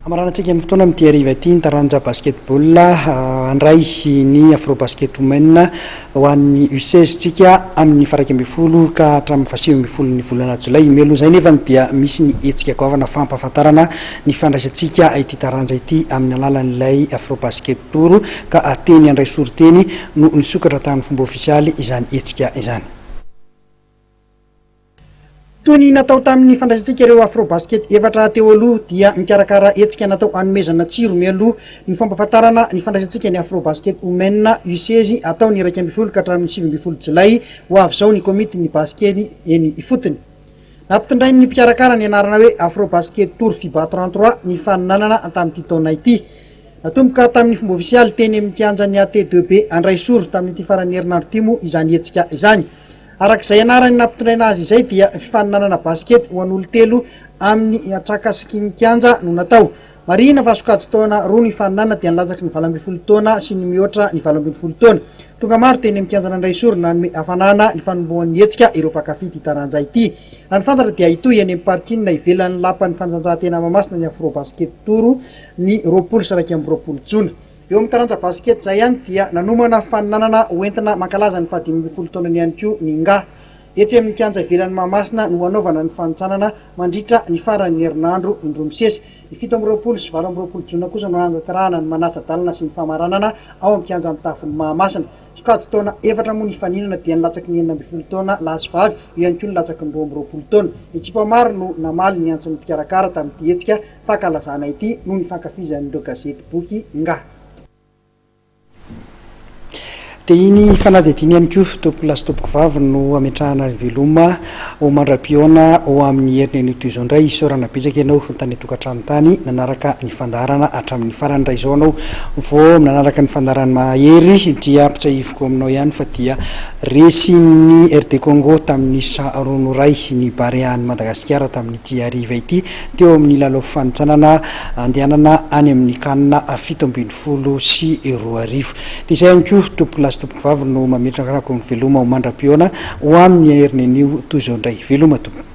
Hamaranantsika ny fotoana amin'ity hariva ity ny taranja basketball. Handray ny Afrobasket Women ho an'ny U16 tsika amin'ny faha 11 ka hatramin'ny faha 19 ny volana jolay. Mialoha izay nefa dia misy ny hetsika goavana fampahafantarana ny fandraisantsika ity taranja ity amin'ny alalan'ilay Afrobasket Tour ka teny Andraisoro teny no nisokatra tamin'ny fomba ofisialy izany hetsika izany. Toy ny natao tamin'ny fandraisantsika ireo Afrobasket efatra teo aloha dia mikarakara hetsika natao hanomezana tsiro mialoha ny fampahafantarana ny fandraisantsika ny Afrobasket Women U16 atao ny 11 ka hatramin'ny 19 jolay ho avy izao ny komitin'ny basikety eny ifotony. Nampitondrain'ny mpikarakara ny anarana hoe Afrobasket Tour Fiba 33 ny faninanana tamin'ity taona ity. Natomboka tamin'ny fomba ofisialy teny amin'ny kianjan'ny AT2B Andraisoro tamin'ity faran'ny herinandro ity moa izany hetsika izany. Araka izay anarany nampitondraina azy izay dia fifaninanana basikety ho an'olon-telo amin'ny antsakasiky ny kianja no natao. Marihina fa sokajin-taona roa ny faninanana dia ny latsaky ny 18 taona sy ny mihoatra ny 18 taona. Tonga maro teny amin'ny kianjan'Andraisoro nanome hafanana ny fanombohan'ny hetsika ireo mpankafy ity taranja ity. Raha ny fantatra dia hitohy eny amin'ny parking ivelan'ny lapan'ny fanatanjahantena Mahamasina ny Afrobasket Tour ny 20 sy 21 jona. Eo amin'ny taranja basikety izay ihany dia nanomana faninanana hoentina mankalaza ny faha-15 taonany ihany koa ny Nga. Etsy amin'ny kianja ivelan'i Mahamasina no hanaovana ny fanintsanana mandritra ny faran'ny herinandro indroa misesy. Ny 27 sy 28 jona kosa no hanatanterahana ny manasa-dalana sy ny famaranana ao amin'ny kianja mitafon'i Mahamasina. Sokajin-taona efatra moa ny hifaninana dia ny latsaky ny 16 taona lahy sy vavy, eo ihany koa ny latsaky ny 22 taona. Ekipa maro no namaly ny antson'ny mpikarakara tamin'ity hetsika fankalazana ity noho ny fankafizan'ireo gazety boky Nga. Dia iny fanadihadiana ihany koa tompolahy sy tompokovavy no hametrahana ny veloma ho mandra-pihaona ho amin'ny heriny anio toy izao indray. Isaorana betsaka ianao tany an-tokantrano tany nanaraka ny fandaharana hatramin'ny farany. Raha izao ianao vao nanaraka ny fandaharan'i Mahery dia ampitsahiviko aminao ihany fa dia resin'ny RD Congo tamin'ny isa roa no iray ny Barea an'i Madagasikara tamin'ity hariva ity. teo amin'ny lalao fifanintsanana andehanana any amin'ny Can 2017. Dia izay ihany koa tompokolahy sy tompokovavy no mametraka ny veloma ho mandra-pihaona ho amin'ny heriny anio toy izao indray. Veloma tompoko.